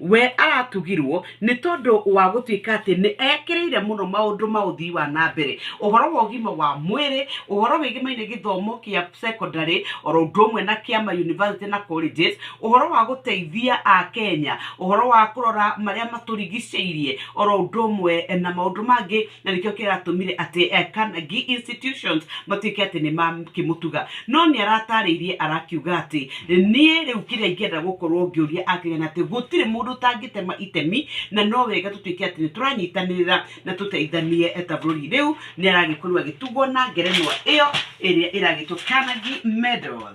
We aratugirwo nĩ tondũ wa gũtuĩka atĩ nĩ ekĩrĩire mũno maũndũ ma ũthii wa na mbere, ũhoro wa ũgima wa mwĩrĩ, ũhoro wĩgĩmaine gĩthomo kĩa secondary oro ũndũ ũmwe na kĩa ma university na colleges, ũhoro wa gũteithia Akenya, ũhoro wa kũrora marĩa matũrigicĩirie oro ũndũ ũmwe na maũndũ mangĩ. Na nĩkĩo kĩratũmire atĩ Carnegie Institutions matuĩke atĩ nĩ makĩmũtuga. No nĩ aratarĩirie arakiuga atĩ niĩ rĩu kĩrĩa ingĩenda gũkorwo ngĩũria Akenya nĩ atĩ gũtirĩ mũndũ ũtangĩtema itemi, na no wega tũtuĩke atĩ nĩ tũranyitanĩrĩra na tũteithanie ta bũrũri. Rĩu nĩ aragĩkorirwo agĩtugwo na ngerenwa ĩyo ĩrĩa ĩragĩtwo Carnegie Medal.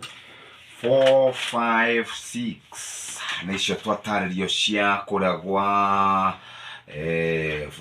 4 5 6 nĩcio twatarĩrio cia kũrĩa gwa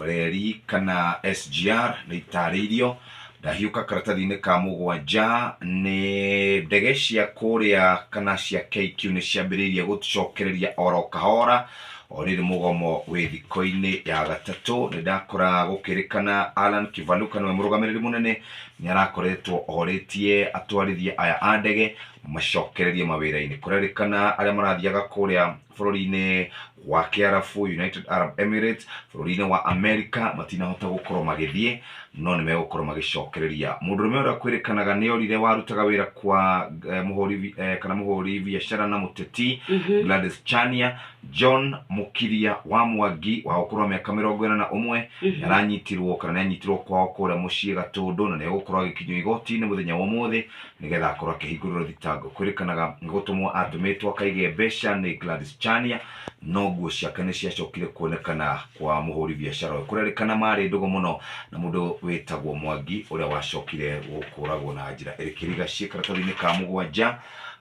reri kana SGR nĩ itarĩirio. Ndahiũka karatathi-inĩ ka mũgwanja, nĩ ndege cia kũrĩa kana cia KQ nĩ ciambĩrĩirie gũcokereria oro kahora o rĩrĩ mũgomo wĩ thikũ-inĩ ya gatatũ. Nĩ ndakora gũkĩrĩkana Alan Kivaluka nĩwe mũrũgamĩrĩri mũnene, nĩ arakoretwo orĩtie atwarithia aya a ndege macokererie mawĩra-inĩ. Kũrerĩkana arĩa marathiaga kũrĩa bũrũri-inĩ wa Kĩarabu, United Arab Emirates, bũrũri-inĩ wa America matinahota gũkorwo magĩthiĩ, no nĩ megũkorwo magĩcokereria. Mũndũrũme ũrĩa kwĩrĩkanaga nĩ orire warutaga wĩra kwa mũhũri kana mũhũri biacara na mũteti Gladys Chania, John Mũkiria wa Mwangi wa ũkũrũ wa mĩaka 41 nĩ aranyitirwo kana nĩ anyitirwo kwao kũrĩa mũciĩ Gatũndũ, na nĩ egũkorwo agĩkinyio igoti-inĩ mũthenya wa ũmũthĩ nĩgetha akorwo akĩhingũrĩrwo thitango. Kwĩrĩkanaga nĩ gũtũmwo atũmĩtwo akaige mbeca nĩ Gladys Chania, no nguo ciake nĩ ciacokire kuonekana kwa mũhũri biacara ũyũ. Kũrerĩkana marĩ ndũgũ mũno na mũndũ wĩtagwo Mwangi ũrĩa wacokire gũkũragwo na njĩra ĩrĩ kĩriga. Ciĩ karatathi-inĩ ka mũgwanja,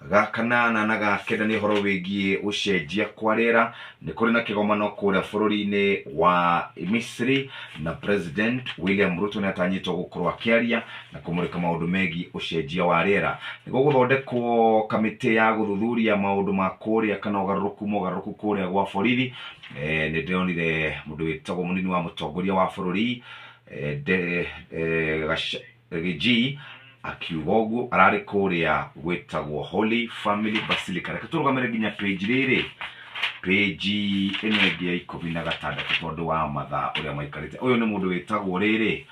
ga kanana na ga kenda nĩ ũhoro wĩgiĩ gũcenjia kwa rĩera. Nĩ kũrĩ na kĩgomano kũrĩa bũrũri-inĩ wa Misri, na President William Ruto nĩ atanyĩtwo gũkorwo akĩaria na kũmũrĩka maũndũ megiĩ ũcenjia wa rĩera. Nĩ gũgũthondekwo kamĩtĩ ya gũthuthuria maũndũ ma kũrĩa kana ũgarũrũku mogarũrũku kũrĩa gwa borithi. Nĩ ndĩronire mũndũ wĩtagwo mũnini wa mũtongoria wa bũrũri Gĩnjii akiuga ũguo, ararĩ kũrĩa gwĩtagwo Holy Family Basilica. Reke tũrũgamĩre nginya page rĩrĩ, page ĩno ĩngĩ ya 16 tondũ wa mathaa ũrĩa maikarĩte. Ũyũ nĩ mũndũ wĩtagwo rĩrĩ,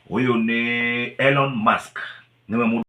ũyũ nĩ Elon Musk, nĩwe mũndũ.